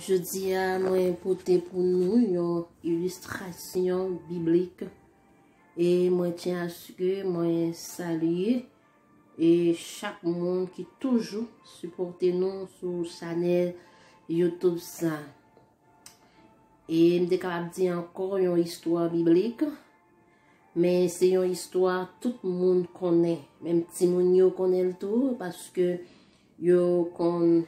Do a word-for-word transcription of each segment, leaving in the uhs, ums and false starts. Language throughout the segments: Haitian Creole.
Jodi a, mwen pote pou nou yon ilistrasyon biblik. E mwen tyen aske mwen salye e chak moun ki toujou sipòte nou sou chanèl YouTube sa. E m te kapab di ankò yon istwa biblik, men se yon istwa tout moun konnen. Menm timoun yo konnen l tou, paske yo konn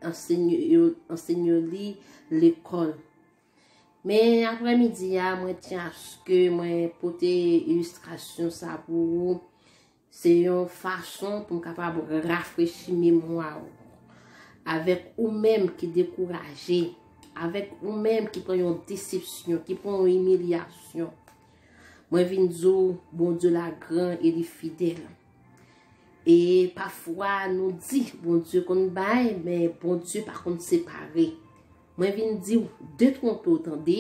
ansenye, yo ansenye li lekòl. Men aprèmidi a, mwen tyen aske mwen pote ilistrasyon sa pou ou. Se yon fason pou m kapab rafrechi memwa w. Avèk ou menm ki dekouraje, avèk ou menm ki pran yon desepsyon, ki pran yon imilyasyon, mwen vin di w, Bondye la gran e li fidèl. E pafwa nou di, Bondye konn bay, men Bondye pa konn separe. Mwen vin di w, detwonpe w tande,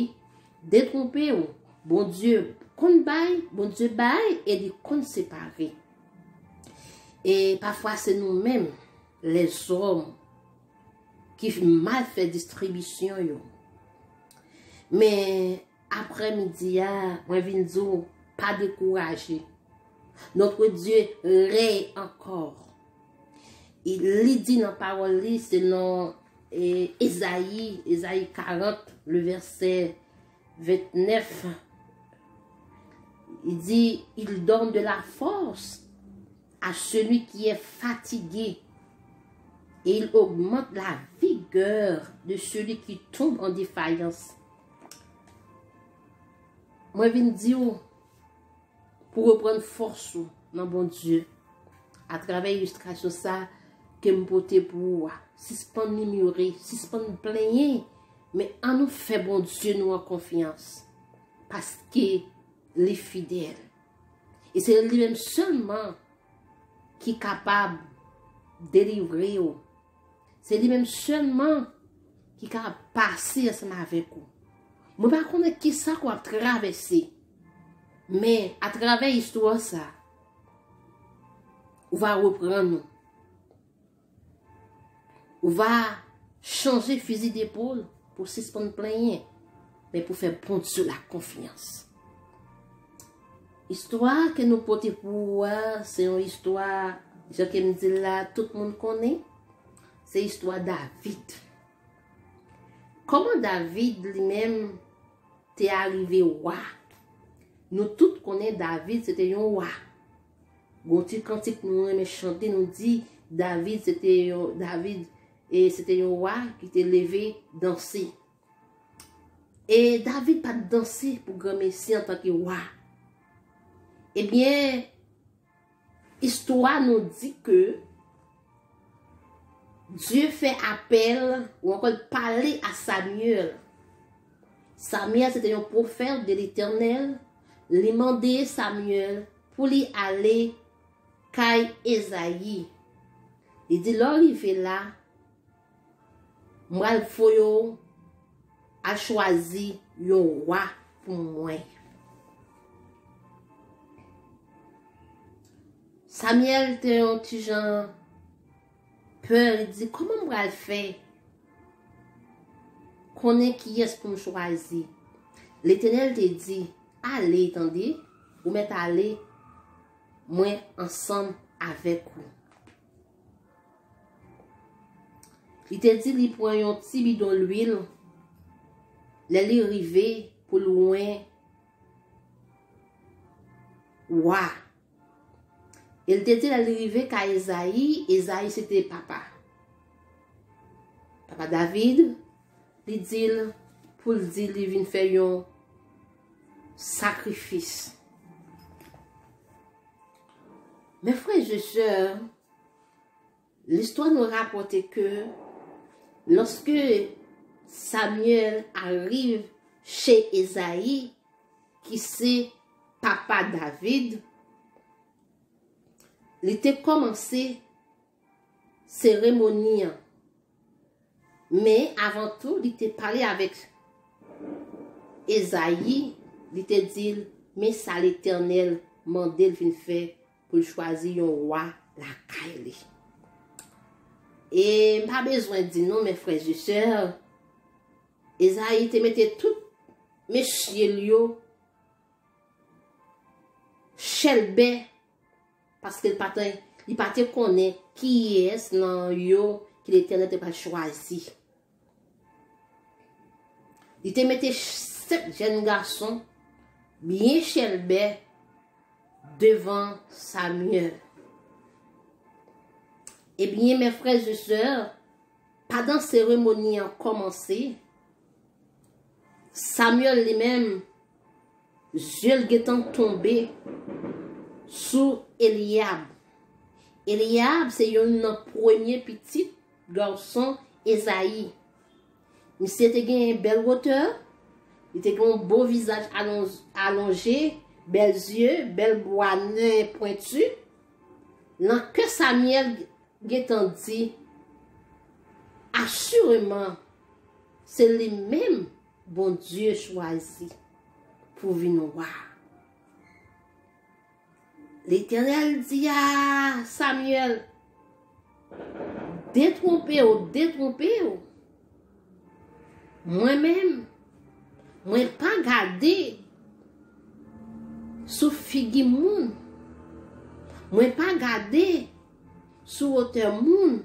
detwonpe w. Bondye konn bay, Bondye bay e li konn separe. E pafwa se nou menm, lèzòm, ki mal fè distribisyon yo. Men aprèmidi a, mwen vin di w, pa dekouraje. Notre Dieu règne encore. E li di nan pawòl li, selon e, Ezayi, Ezayi karant, le vèsè ventnèf, il dit, il donne de la force à celui qui est fatigué, et il augmente la vigueur de celui qui tombe en défaillance. Mwen vin di w pou reprann fòs ou nan Bondye atravè ilistrasyon sa ke m pote pou ou a. Sispann mimire, sispann plenyen, men ann nou fè Bondye nou an konfyans, paske li fidèl. E se li menm sèlman ki kapab delivre w. Se li menm sèlman ki ka pase ansanm avèk ou. Mwen pa konnen kisa ke w ap travèse, men atravè istwa sa, ou va reprann ou. Ou va chanje fizi depòl pou sispann plenyen, men pou fè Bondye la konfyans. Istwa ke nou pote pou ou a, se yon istwa, jan ke m di l la, tout moun konnen. Se istwa David. Kòman David li menm te arive wa? Nou tout konnen David se te yon wa. Gon ti kantik nou renmen chante, nou di David se te yon, David, e se te yon wa ki te leve danse. E David pa t danse pou granmesi antanke wa. Ebyen, istwa nou di ke Dye fè apèl, ou ankò l pale a Samyèl. Samyèl se te yon pwofèt de Letènèl, li mande Samyèl pou li ale kay Ezayi. Li di, lè w rive la, m pral voye w al chwazi yon wa pou mwen. Samyèl te yon ti jan pè, li di, kòman m pral fè konnen kiyès pou m chwazi? Letènèl te di, ale, tande, ou mèt ale, mwen ansanm avèk ou. Li te di li pran yon ti bidon lwil, lè li rive pou l wè wa. E l te di lè li rive kay Ezayi, Ezayi se te papa. Papa David, li di l pou l di li vin fè yon sakrifis. Mes frères et sœurs, listwa nou rapòte ke lòske Samyèl arive chez Ezayi, ki se papa David, li te kòmanse seremoni an. Men avan tou, li te pale avèk Ezayi, li te di l, men sa Letènèl mande l vin fè pou l chwazi yon wa lakay li. E m pa bezwen di nou, mes frères et sœurs, Ezayi te mete tout mesye l yo chèlbè, paske l pa te, li pa te konnen kiyès nan yo ke Letènèl te pral chwazi. Li te mete sèt jèn gason byen chèlbè devan Samyèl. Ebyen, mes frères et sœurs, pandan seremoni an kòmanse, Samyèl li menm, zye l gentan tonbe sou Eliyab. Eliyab se youn nan premye pitit gason Ezayi. Misye te gen bèl wotè, li te gen yon bo vizaj alon-, alonje, bèl zye, bèl bwa nen pwenti. Nan kè Samyèl gentan di, asireman, se li menm Bondye chwazi pou vin wa. Letènèl di a Samyèl, detwonpe w, detwonpe w. Mwen menm, mwen pa gade sou figi moun. Mwen pa gade sou wotè moun.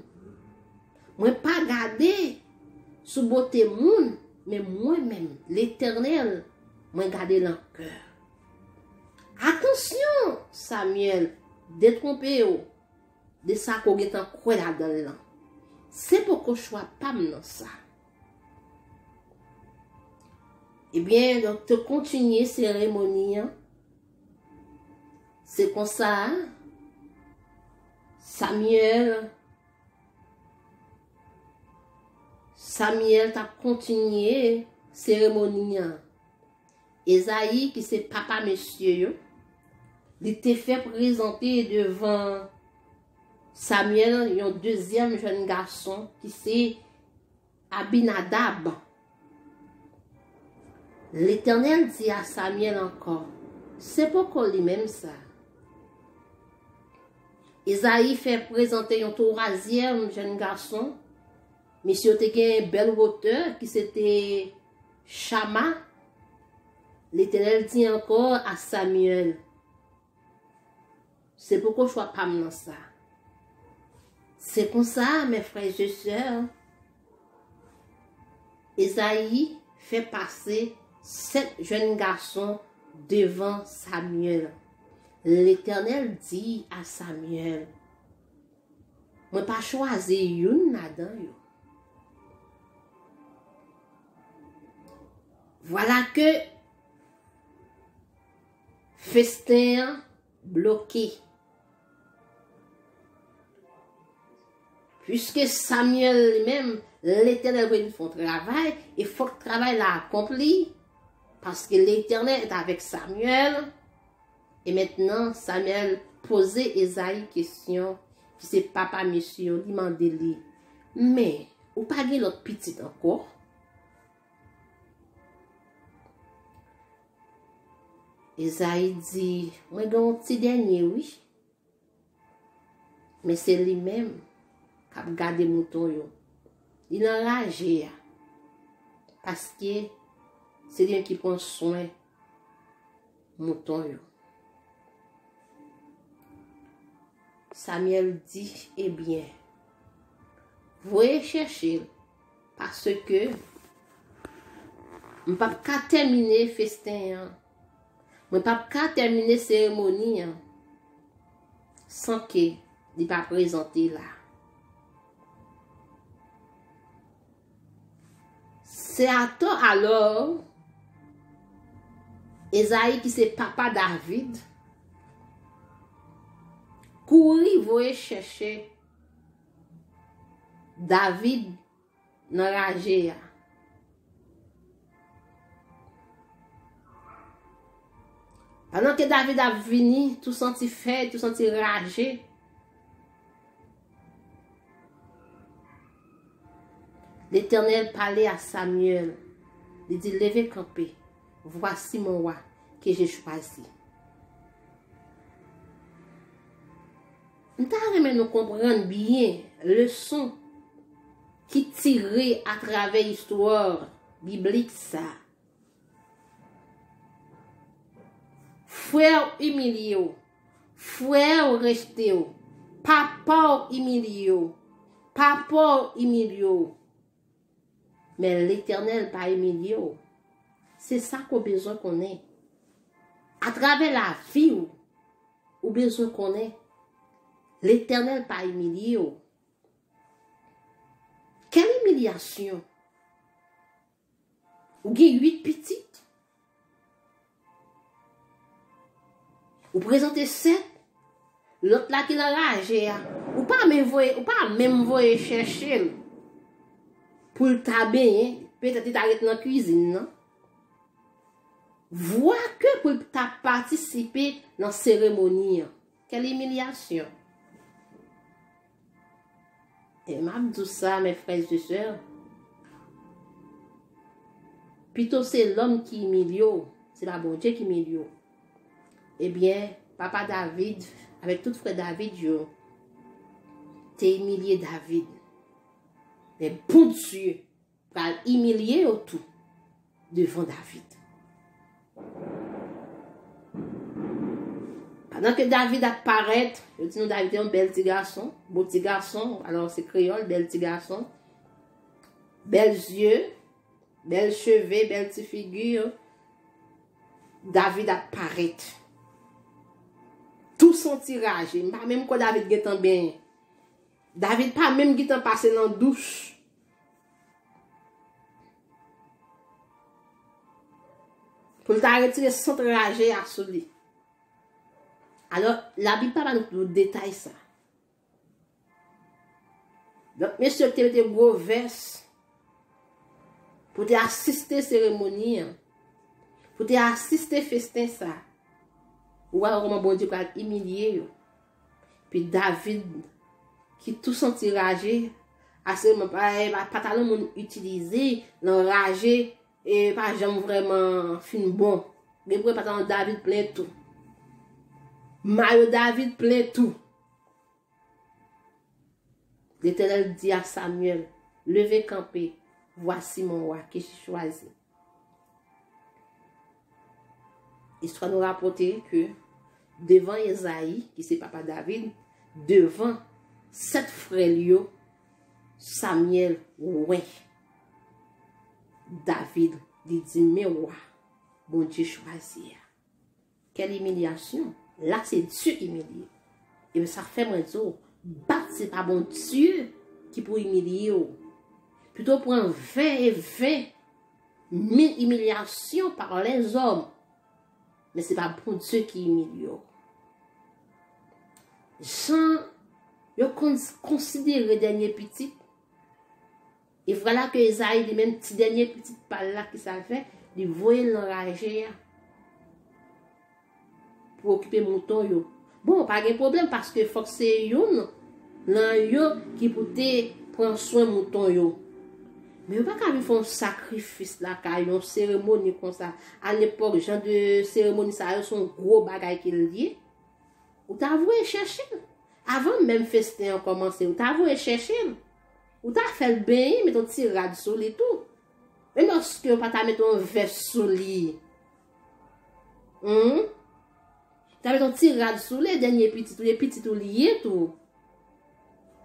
Mwen pa gade sou bote moun, men mwen menm, Letènèl, mwen gade nan kè. Atansyon, Samyèl, detwonpe w de sa ke w gentan kwè ladan l lan. Se poko chwa pa m nan sa. Ebyen, yo te kontinye seremoni an. Se konsa, Samyèl, Samyèl t ap kontinye seremoni an. Ezayi, ki se papa mesye yo, li te fè prezante devan Samyèl yon dezyèm jèn gason, ki se Abinadab. Letènèl di a Samyèl ankò, se poko li menm sa. Ezayi fè prezante yon twazyèm jèn gason. Mesye yo te gen bèl wotè, ki se te Chama. Letènèl di ankò a Samyèl, se poko chwa pa m nan sa. Se konsa, mes frères et sœurs, Ezayi fè pase sèt jèn gason devan Samyèl. Letènèl di a Samyèl, mwen pa chwazi youn ladan yo. Vwala ke festen an bloke. Piske Samyèl li menm, Letènèl vle l fè yon travay, e fòk travay la akonpli, paske Letènèl est avec Samuel. E mentnan, Samyèl poze Ezayi kesyon, ki se papa mesye yo, li mande li, men, ou pa gen lòt pitit ankò? Ezayi di, mwen gen yon ti dènye, wi. Men se li menm k ap gade mouton yo. Li nan raje a. Paske se li menm ki pran swen mouton yo. Samyèl di, ebyen, voye chèche l, paske m p ap ka tèmine festen an. Mwen p ap ka tèmine seremoni an san ke li pa prezante la. Se atò alò, Ezayi, ki se papa David, kouri voye chèche David nan raje a. Pandan ke David ap vini, tou santi fè, tou santi raje, Letènèl pale a Samyèl. Li di, leve kanpe. Voici mon roi que j'ai choisi. M ta renmen nou konprann byen leson ki tire atravè istwa biblik sa. Frè w imilye w. Frè w rejte w. Papa w imilye w. Papa w imilye w. Men Letènèl pa imilye w. Se sa ke w bezwen konnen. Atravè lavi w, ou bezwen konnen Letènèl pa imilye w. Kèl imilyasyon! Ou gen uit pitit. Ou prezante sèt. Lòt la ki nan raje a, ou pa menm voye, ou pa menm voye chèche l pou l ta benyen. Petèt li ta ret nan kwizin nan. Vwa ke pou l ta patisipe nan seremoni an. Kèl imilyasyon! E m ap di w sa, mes frères et sœurs, pito se lòm ki imilye w, se pa Bondye ki imilye w. Ebyen, papa David, avèk tout frè David yo, te imilye David. Men Bondye pral imilye yo tou devan David. Pandan ke David ap parèt, yo di nou David te yon bèl ti gason, bo ti gason, alò se kreyòl, bèl ti gason, bèl zye, bèl cheve, bèl ti figi. David ap parèt. Tou santi raje. M pa menm kwè David gentan benyen. David pa menm gentan pase nan douch pou l ta retire sant raje a sou li. Alò, Labib pa ba nou tout detay sa. Donk, mesye te mete gwo vès pou te asiste seremoni an, pou te asiste festen sa. Ou wè kòman Bondye pral imilye yo. Pi David, ki tou santi raje, asirman pa, pa, patalon moun itilize nan raje, e pa janm vrèman fin bon. Gen pou wè patalon David plen tou. Mayo David plen tou. Letènèl di a Samyèl, leve kanpe, vwasi mon wa ke j'ai choisi. Istwa nou rapòte ke devan Ezayi, ki se papa David, devan sèt frè l yo, Samyèl wè David, li di, men wa Bondye chwazi a. Kèl imilyasyon! La se Dye ki imilye. Ebyen sa fè mwen di w, bat se pa Bondye ki pou imilye w. Pito pran ven e ven mil imilyasyon pa lèzòm. Men se pa Bondye ki imilye w. Jan yo konn konsidere dènye pitit, e vwala ke Ezayi li menm ti dènye pitit pa l la ki sa l fè, li voye l nan raje a pou okipe mouton yo. Bon, pa gen pwoblèm paske fòk se youn nan yo ki pou te pran swen mouton yo. Men yo pa ka vin fè yon sakrifis lakay, yon seremoni konsa. Alepòk, jan de seremoni sa yo se yon gwo bagay ke l ye. Ou ta voye chèche l. Avan menm festen an kòmanse, ou ta voye chèche l. Ou ta fè l benyen, met yon ti rad sou li tou. Menm lòske ou pa ta met yon vès sou li. Humm. Ou ta met yon ti rad sou li, dènye pitit ou, e pitit ou li ye tou.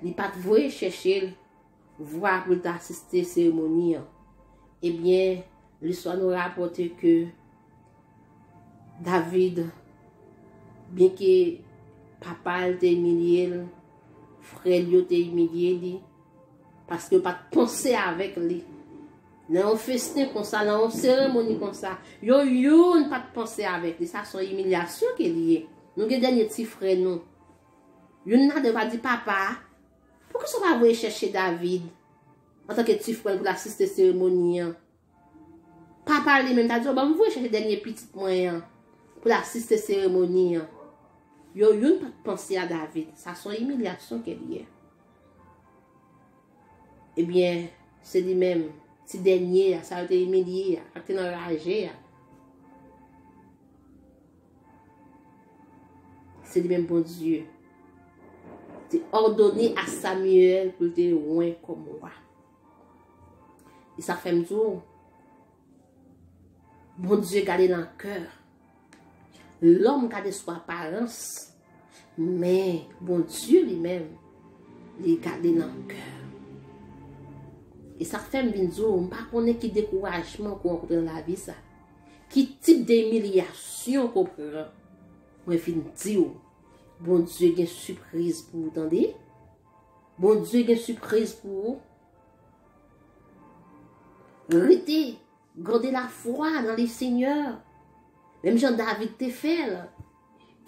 Li pa t voye chèche l, vwa pou l ta asiste seremoni an. Ebyen, listwa nou rapòte ke David, byenke papa l te imilye l, frè l yo te imilye li, paske yo pa t panse avèk li. Nan yon festen konsa, nan yon seremoni konsa, yo youn pa t panse avèk li. Sa se yon imilyasyon ke li ye. Nou gen dènye ti frè nou. Youn ladan yo pa di, papa, poukisa w pa voye chèche David antanke ti frè l pou l asiste seremoni an? Papa li menm ta di, o, ban m voye chèche dènye pitit mwen an pou l asiste seremoni an. Yo youn pa t panse a David. Sa se yon imilyasyon ke li ye. Ebyen, se li menm, ti dènye a, sa yo te imilye a, sa k te nan raje a. Se li menm Bondye te òdone a Samyèl pou l te wen kòm wa. E sa fè m di w, Bondye gade nan kè. Lòm gade sou aparans, men Bondye li menm, li gade nan kè. E sa k fè m vin di w, m pa konnen ki dekourajman ke w rankontre nan lavi sa. Ki tip de imilyasyon ke w pran. Mwen vin di w, Bondye gen sipriz pou ou, tande? Bondye gen sipriz pou ou. Rete, gade lafwa nan le Senyè. Menm jan David te fè l.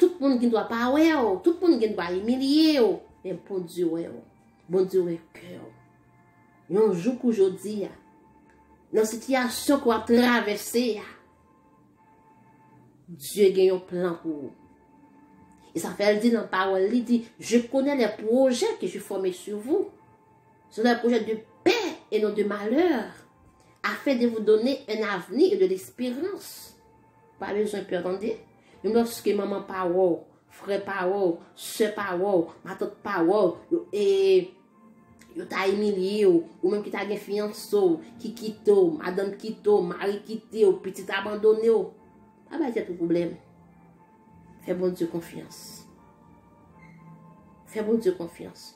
Tout moun gen dwa pa wè w, tout moun gen dwa imilye w, men Bondye wè w. Bondye wè kè w. Yon jou kou jodi a, nan sitiyasyon ke w ap travèse a, Dye gen yon plan pou ou. E sa fè l di nan pawòl li, di, Je connais les projets que je forme sur vous. Ce sont des projets de paix et non de malheur, afin de vous donner un avenir et de l'espérance. Pa bezwen pè, tande. Menm lòske manman pa wè w, frè pa wè w, sè pa wè w, matant pa wè w, yo, e, yo ta imilye w, ou menm ki ta gen fiyanse w, ki kite w, madanm kite w, mari kite w, pitit abandone w. Pa bay tèt ou pwoblèm. Fè Bondye konfyans. Fè Bondye konfyans.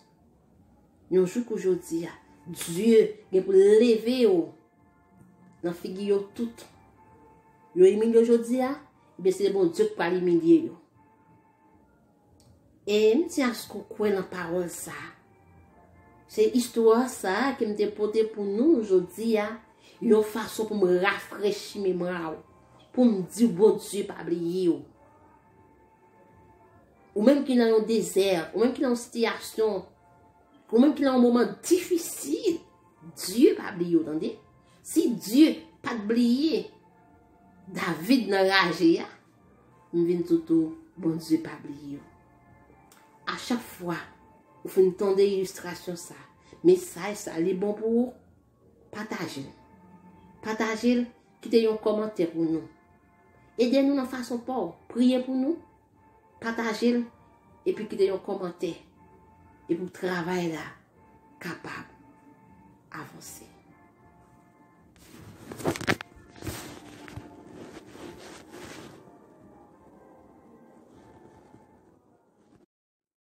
Yon jou kou jodi a, Dye gen pou leve yo nan figi yo tout. Yo imilye yo jodi a, ebyen se Bondye ki pral imilye yo. E m di aske w kwè nan pawòl sa. Se istwa sa ke m te pote pou nou jodi a, yon fason pou m rafrechi memwa w, pou m di w Bondye pa bliye w. Ou menm ki nan yon dezè, ou menm ki nan yon sitiyasyon, ou menm ki nan yon moman difisil, Dye pa bliye w, tande. Si Dye pa t bliye David nan raje a, m vin di w tou, Bondye pa bliye w. A chak fwa ou fin tande ilistrasyon sa, mesaj sa, li bon pou ou, pataje l. Pataje l, kite yon kòmantè pou nou. Ede nou nan fason pa w. Priye pou nou, pataje l, epi kite yon kòmantè. Epi pou travay la kapab avanse.